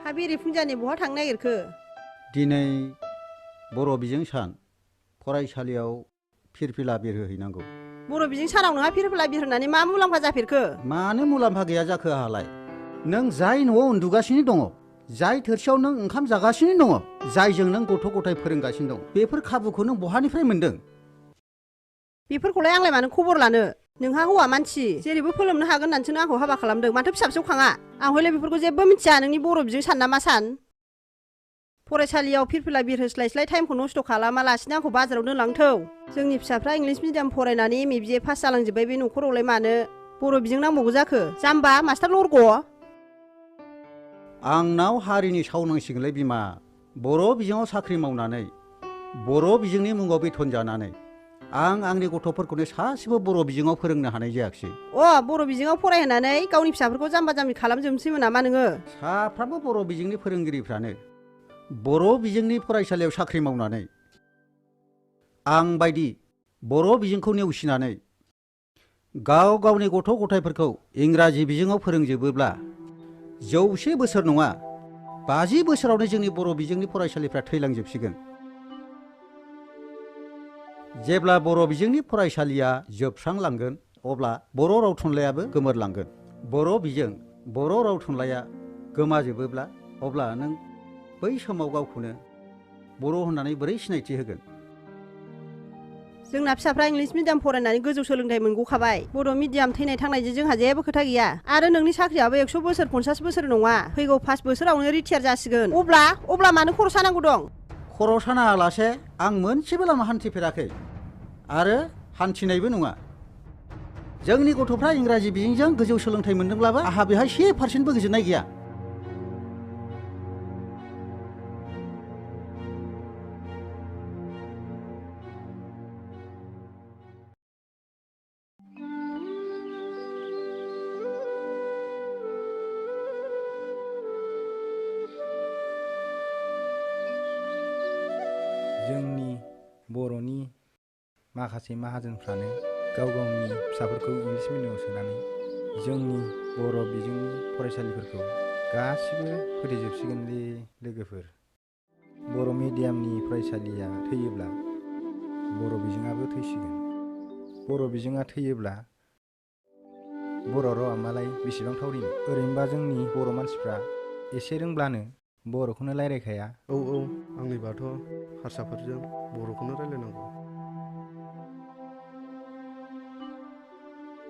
हाबिरि फुंजानि बहा थांनो नागिरखो? दिनै बर' बिजों सान फरायसालियाव फिरफिला बिरहोहैनांगौ। बर' बिजों सानाव नोंहा फिरफिला बिरहोनानै मा मुलाम्फा जाफेरखो? मानो मुलाम्फा गैया जाखो आहालाय? नों जाय न'आव उन्दुगासिनो दङ, जाय थोरसियाव नों ओंखाम जागासिनो दङ, जायजों नों गथ' गथाय फोरोंगासिनो दं, बेफोर खाबुखौ नों बहानिफ्राय मोन्दों? बेफोरखौलाय आंलाय मानो खबर लानो? नोंहा हौवा मानसि जेरैबो फोलोमनो हागोन होननानैसो आंखौ हाबा खालामदों, माथो फिसा फिसौ खाङा? आं हयले बेफोरखौ जेबो मिथिया। नोंनि बर' बिजों सान ना मा सान? फरायसालियाव फिरफिला बिरहोस्लायस्लाय टाइमखौ नस्थ' खालामालासिनो आंखौ बाजाराव दोनलांथौ। जोंनि फिसाफ्रा इंलिस मिडियाम फरायनानै एम ए बिए पास जालांजोब्बाय, बे न'खरावलाय मानो बर' बिजों नांबावगौ जाखो? जाम्बा मास्टार लरग'। आंनाव हारिनि सावनांसिगोनलै बिमा। बर' बिजोङाव साख्रि मावनानै, बर' बिजोंनि मुङाव बेथन जानानै आं आंनि गथ'फोरखौनो सासेबो बर' बिजोङाव फोरोंनो हानाय जायाखिसै। बर' बिजोङाव फरायहोनानै गावनि फिसाफोरखौ जाम्बा जाम्बि खालामजोबनोसैमोन नामा नोङो? साफ्रामबो बर' बिजोंनि फोरोंगिरिफ्रानो बर' बिजोंनि फरायसालियाव साख्रि मावनानै आं बायदि बर' बिजोंखौ नेवसिनानै गाव गावनि गथ' गथायफोरखौ इंराजि बिजोङाव फोरोंजोबोब्ला 100 बोसोर नङा 50 बोसोरावनो जोंनि बर' बिजोंनि फरायसालिफ्रा थैलांजोबसिगोन। जेब्ला बर' बिजोंनि फरायसालिया जोबस्रांलांगोन अब्ला बर' राव थुनलाइयाबो गोमोरलांगोन। बर' बिजों, बर' राव थुनलाइया गोमाजोबोब्ला अब्ला नों बै समाव गावखौनो बर' होननानै बोरै सिनायथि होगोन? जोंना फिसाफ्रा इंलिस मिडियाम फरायनानै गोजौ सोलोंथाइ मोनग'खाबाय। बर' मिडियाम थैनाय थांनायजों जोंहा जेबो खोथा गैया। आरो नोंनि साख्रियाबो 100 बोसोर 50 बोसोर नङा, फैगौ 5 बोसोरावनो रिटायार जासिगोन। अब्ला मानो खर' सानांगौ दं? खर' सानालासे आं मोनसेबो लामा हान्थिफेराखै आरो हान्थिनायबो नङा। जोंनि गथ'फ्रा इंराजि बिजोंजों गोजौ सोलोंथाइ मोनदोंब्लाबो आंहा बेहाय 1% गोजोननाय गैया। जोंनि बर'नि माखासे माहाजोनफ्रानो गाव गावनि फिसाफोरखौ इंलिस मिडियामाव सोनानै जोंनि बर' बिजोंनि फरायसालिफोरखौ गासिबो फोथैजोबसिगोनलै लोगोफोर। बर' मिडियामनि फरायसालिया थैयोब्ला बर' बिजोङाबो थैसिगोन। बर' बिजोङा थैयोब्ला बर' रावा मालाय बेसेबां थावरिनो? ओरैनोबा जोंनि बर' मानसिफ्रा एसे रोंब्लानो बर'खौनो रायलायखाया। औ आंनिबाथ' हारसाफोरजों बर'खौनो रायलायनांगौ।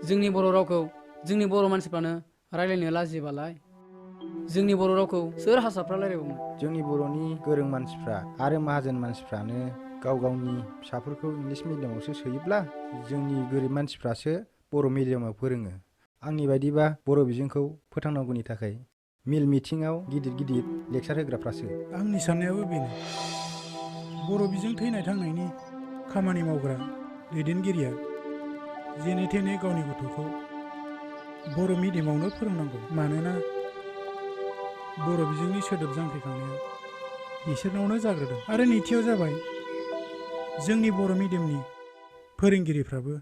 जोंनि बर' रावखौ जोंनि बर' मानसिफ्रानो रायलायनो लाजियोबालाय जोंनि बर' रावखौ सोर हारसाफ्रा रायलायबावनो? जोंनि बर'नि गोरों मानसिफ्रा आरो माहाजोन मानसिफ्रानो गाव गावनि फिसाफोरखौ इंलिस मिडियामावसो सोयोब्ला जोंनि गोरिब मानसिफ्रासो बर' मिडियामाव फोरोङो। आंनि बायदिबा बर' बिजोंखौ फोथांनांगौनि थाखाय मिल मिथिङाव गिदिर गिदिर लेक्सार होग्राफ्रासो। आंनि साननायाबो बेनो। बर' बिजों थैनाय थांनायनि खामानि मावग्रा दैदेनगिरिया जेने थेने गावनि गथ'खौ बर' मिडियामावनो फोरोंनांगौ। मानोना बर' बिजोंनि सोदोब जांख्रिखांनाया बिसोरनावनो जाग्रोदों। आरो नैथियाव जाबाय जोंनि बर' मिडियामनि फोरोंगिरिफ्राबो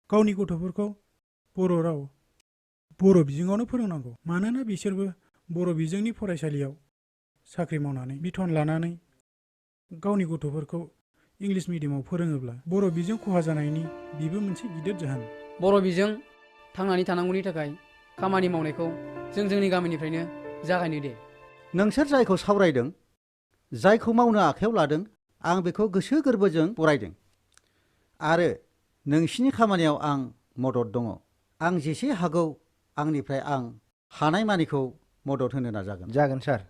गावनि गथ'फोरखौ बर' राव बर' बिजोङावनो फोरोंनांगौ। मानोना बिसोरबो बर' बिजोंनि फरायसालियाव साख्रि मावनानै बिथन लानानै गावनि गथ'फोरखौ इंलिस मिडियामाव फोरोङोब्ला बर' बिजों खहा जानायनि बेबो मोनसे गिदिर जाहोन। बर' बिजों थांनानै थानांगौनि थाखाय खामानि मावनायखौ जोंनि गामिनिफ्रायनो जागायनो दे। नोंसोर जायखौ सावरायदों, जायखौ मावनो आखायाव लादों, आं बेखौ गोसो गोरबोजों बरायदों आरो नोंसिनि खामानियाव आं मदद दङ। आं जेसे हागौ आंनिफ्राय आं हानायमानिखौ मदद होनो नाजागोन। जागोन सार।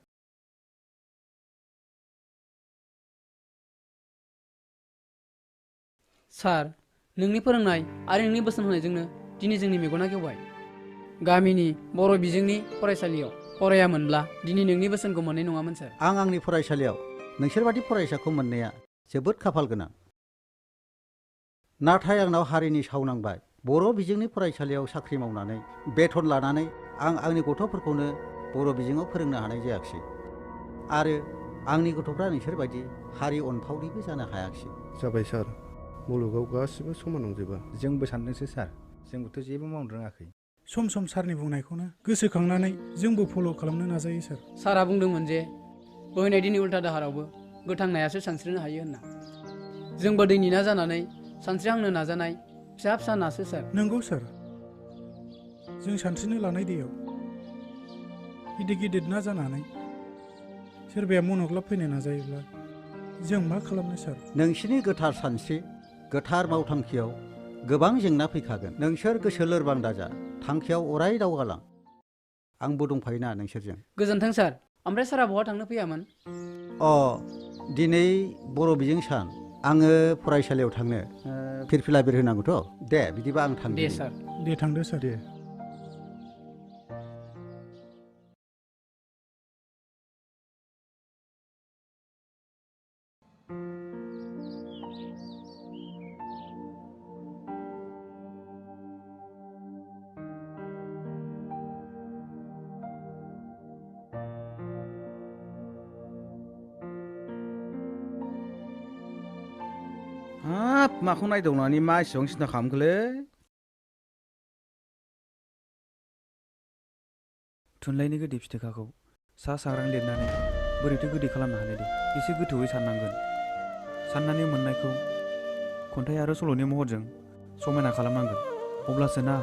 सार, नोंनि फोरोंनाय आरो नोंनि बोसोन होनायजोंनो दिनै जोंनि मेगना गेवबाय। गामिनि बर' बिजोंनि फरायसालियाव फरायामोनब्ला दिनै नोंनि बोसोनखौ मोननाय नङामोन सार। आं आंनि फरायसालियाव नोंसोरबादि फरायसाखौ मोननाया जोबोद खाफाल गोनां। नाथाय आंनाव हारिनि साव नांबाय। बर' बिजोंनि फरायसालियाव साख्रि मावनानै बेथन लानानै आं आंनि गथ'फोरखौनो बर' बिजोङाव फोरोंनो हानाय जायाखिसै आरो आंनि गथ'फ्रा नोंसोरबायदि हारि अनफावरिबो जानो हायाखिसै। जाबाय सार, मुलुगाव गासिबो समान नंजोबा। जोंबो सानदोंसो सार, जोंबोथ' जेबो मावनो रोङाखै। सम सम सारनि बुंनायखौनो गोसोखांनानै जोंबो फल' खालामनो नाजायो सार। सारा बुंदोंमोन जे बोहैनाय दैनि उल्था दाहारावबो गोथां नायासो सानस्रिनो हायो होनना। जोंबो दैनि ना जानानै सानस्रिहांनो नाजानाय फिसा फिसा नासो सार। नंगौ सार, जों सानस्रिनो लानाय दैयाव गिदिर गिदिर ना जानानै सोरबाया मनग्लाबफैनो नाजायोब्ला जों मा खालामनो सार? नोंसिनि गोथार सानस्रि गोथार मावथांखियाव गोबां जेंना फैखागोन। नोंसोर गोसो लोरबां दाजा, थांखियाव अराय दावगालां। आंबो दंफायोना नोंसोरजों। गोजोन्थों सार। ओमफ्राय सारा बहा थांनो फैयामोन? दिनै बर' बिजों सान, आङो फरायसालियाव थांनो फिरफिला बिरहोनांगौथ'। दे बिदिबा आं थांदिनि। दे सार। दे थांदो सार। दे। हाब माखौ नायदावनानै मा एसेबां सिन्था खालामखोलै? थुनलाइनि गोदै फिथिखाखौ सा साग्रां लिरनानै बोरैथो गोदै खालामनो हानो दे? एसे गोथौयै साननांगोन। साननानै मोननायखौ खन्थाइ आरो सल'नि महरजों समायना खालामनांगोन। अब्लासो ना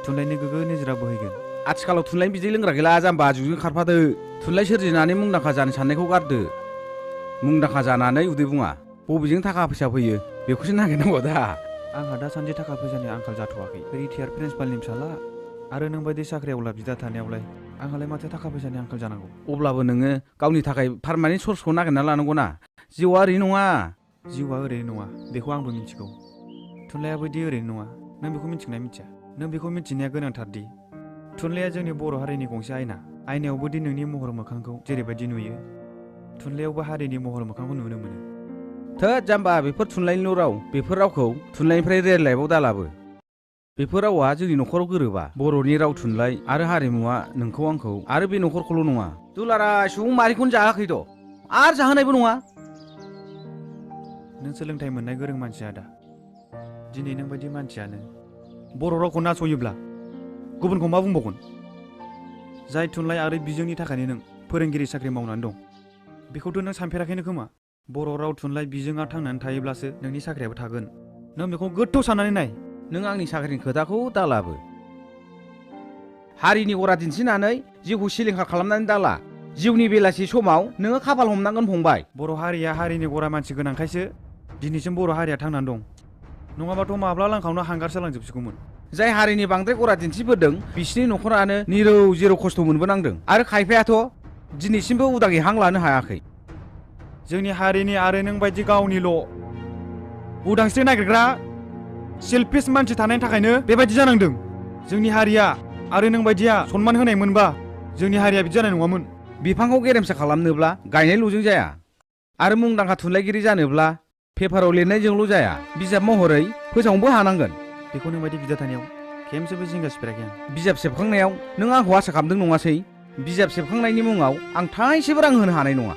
थुनलाइनि गोग्गो निजोरा बोहैगोन। आथिखालाव थुनलाइनि बिदै लोंग्रा गैला जाम्बा, जुगजों खारफादो। थुनलाइ सोरजिनानै मुंदांखा जानो साननायखौ गारदो। मुंदांखा जानानै उदै बुङा, बबेजों थाखा फैसा फैयो बेखौसो नागिरनांगौ दा। आंहा दासान्दि थाखा फैसानि आंखाल जाथ'वाखै। रिटायार प्रिन्सिपालनि फिसाला आरो नों बायदि साख्रिआवला बिदा थानायावलाय आंहालाय माथो थाखा फैसानि आंखाल जानांगौ? अब्लाबो नोङो गावनि थाखाय पारमानेन्ट सर्सखौ नागिरना लानांगौ ना। जिउआ ओरैनो नङा। जिउआ ओरैनो नङा, बेखौ आंबो मिथिगौ। थुनलाइयाबो दि ओरैनो नङा, नों बेखौ मिथिगोना मिथिया? नों बेखौ मिथिनाया गोनांथार दि थुनलाइया जोंनि बर' हारिनि गंसे आयना। आयनायावबो दि नोंनि महर मोखांखौ जेरैबायदि नुयो, थुनलाइयावबो हारिनि महर मोखांखौ नुनो मोनो। थोद जाम्बा, बेफोर थुनलाइनिल' राव। बेफोर रावखौ थुनलाइनिफ्राय रियेल लाइफआव दालाबो। बेफोर रावा जोंनि न'खराव गोरोबा। बर'नि राव, थुनलाइ आरो हारिमुवा नोंखौ आंखौ आरो बे न'खरखौल' नङा, दुलाराय सुबुं माहारिखौनो जाहोआखैथ', आरो जाहोनायबो नङा। नों सोलोंथाइ मोननाय गोरों मानसि आदा। दिनै नों बायदि मानसियानो बर' रावखौ नासयोब्ला गुबुनखौ मा बुंबावगोन? जाय थुनलाइ आरो बिजोंनि थाखायनो नों फोरोंगिरि साख्रि मावनानै दं, बेखौथ' नों सानफेराखैनो खोमा। बर' राव, थुनलाइ, बिजोङा थांनानै थायोब्लासो नोंनि साख्रियाबो थागोन। नों बेखौ गोथौ साननानै नाय। नों आंनि साख्रिनि खोथाखौ दालाबो। हारिनि अरा दिन्थिनानै जिउखौ सिलिंखार खालामनानै दाला। जिउनि बेलासि समाव नोङो खाफाल हमनांगोन फंबाय। बर' हारिया हारिनि गरा मानसि गोनांखायसो दिनैसिम बर' हारिया थांनानै दं। नङाबाथ' माब्ला लांखावनो हांगारसो लांजोबसिगौमोन। जाय हारिनि बांद्राय गरा दिन्थिबोदों बिसिनि न'खरानो निरौ जेरौ खस्थ' मोनबोनांदों, आरो खायफायाथ' दिनैसिमबो उदाङै हां लानो हायाखै। जोंनि हारिनि आरो नों बायदि गावनिल' उदांस्रि नागिरग्रा सेल्फिस मानसि थानायनि थाखायनो बेबायदि जानांदों। जोंनि हारिया आरो नों बायदिया सनमान होनाय मोनबा जोंनि हारिया बिदि जानाय नङामोन। बिफांखौ गेरेमसा खालामनोब्ला गायनायल'जों जाया, आरो मुंदांखा थुनलाइगिरि जानोब्ला पेपाराव लिरनायजोंल' जाया, बिजाब महरै फोसावनोबो हानांगोन। बेखौ नों बायदि बिदा थानायाव खेमसेबो जिंगा सिफेराखै आं। बिजाब सेबखांनायाव नों आंखौ आसा खालामदों नङासै? बिजाब सेबखांनायनि मुङाव आं थाइसेबो रां होनो हानाय नङा।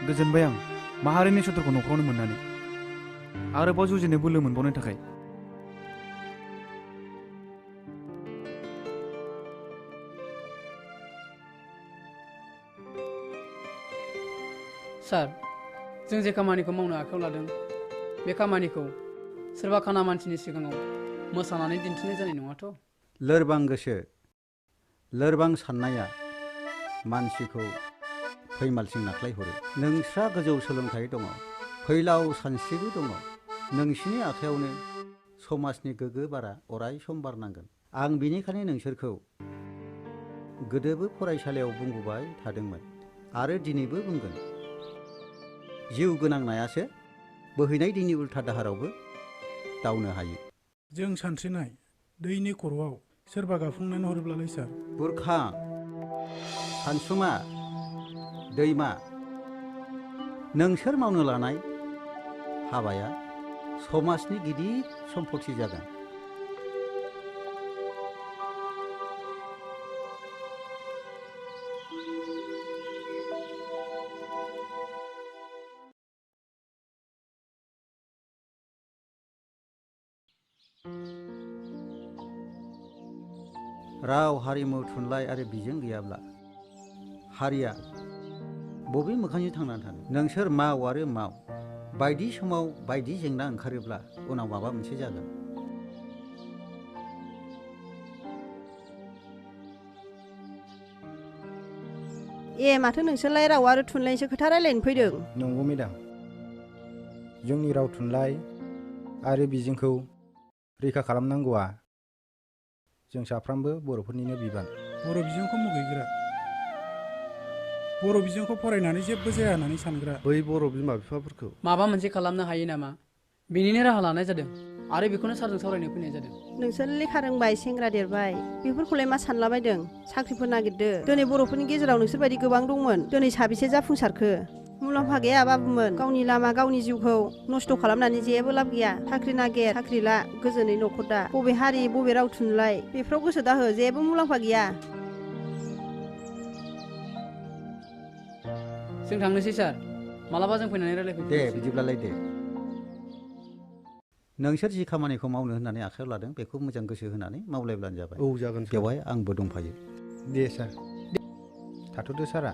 गोजोनबाय आं माहारिनि सुथुरखौ न'खरावनो मोननानै, आरोबाव जुजिनो बोलो मोनबावनो थाखाय। सार, जों जे खामानिखौ मावनो आखायाव लादों, बे खामानिखौ सोरबा खाना मानसिनि सिगाङाव मोसानानै दिन्थिनाय जानाय नङाथ'? लोरबां गोसो, लोरबां साननाया मानसिखौ फैमालसिं नाख्लायहरो। नोंस्रा गोजौ सोलोंथाइ दङ, फैलाव सानस्रिबो दङ। नोंसिनि आखायावनो समाजनि गोग्गो बारा अराय सम बारनांगोन। आं बिनिखायनो नोंसोरखौ गोदोबो फरायसालियाव बुंबोबाय थादोंमोन, आरो दिनैबो बुंगोन। जिउ गोनां नायासो बोहैनाय दैनि उल्था दाहारावबो दावनो हायो। जों सानस्रिनाय दैनि खर'आव सोरबा गाफुंनानै हरोब्लालाय सार? बुरखां, सानसुमा, दैमा, नोंसोर मावनो लानाय हाबाया समाजनि गिदिर सम्पथि जागोन। राव हारिमु थुनलाइ आरो बिजों गैयाब्ला हारिया बबे मोखांजों थांनानै थानो? नोंसोर माव आरो माव, बायदि समाव बायदि जेंना ओंखारोब्ला उनाव माबा मोनसे जागोन। ए माथो नोंसोरलाय राव आरो थुनलाइनिसो खोथा रायलायनो फैदों? नंगौ मेडाम, जोंनि राव थुनलाइ आरो बिजोंखौ रैखा खालामनांगौआ जों साफ्रोमबो बर'फोरनिनो बिबान। बर' बिजोंखौ मुगैग्रा, बर' बिजोंखौ फरायनानै जेबो जाया होननानै सानग्रा, बै बर' बिमा बिफाफोरखौ माबा मोनसे खालामनो हायो नामा बेनिनो राहा लानाय जादों आरो बेखौनो सारजों सावरायनो फैनाय जादों। नोंसोर लेखा रोंबाय, सेंग्रा देरबाय, बेफोरखौलाय मा सानलाबायदों? साख्रिफोर नागिरदो। दिनै बर'फोरनि गेजेराव नोंसोरबायदि गोबां दंमोन, दिनै साबेसे जाफुंसारखो? मुलाम्फा गैया बाबुमोन, गावनि लामा गावनि जिउखौ नस्थ' खालामनानै जेबो लाब गैया। साख्रि नागिर, साख्रि ला, गोजोनै न'खर दा। बबे हारि बबे राव थुनलाइ बेफोराव गोसो दाहो, जेबो मुलाम्फा गैया। जों थांनोसै सार, मालाबा जों फैनानै रायलायफैनोसै। दे बिदिब्लालाय दे। नोंसोर जि खामानिखौ मावनो होननानै आखायाव लादों बेखौ मोजां गोसो होनानै मावलायब्लानो जाबाय। औ जागोन सार। बेवहाय आंबो दंफायो। दे सार, थाथ'दो सारा।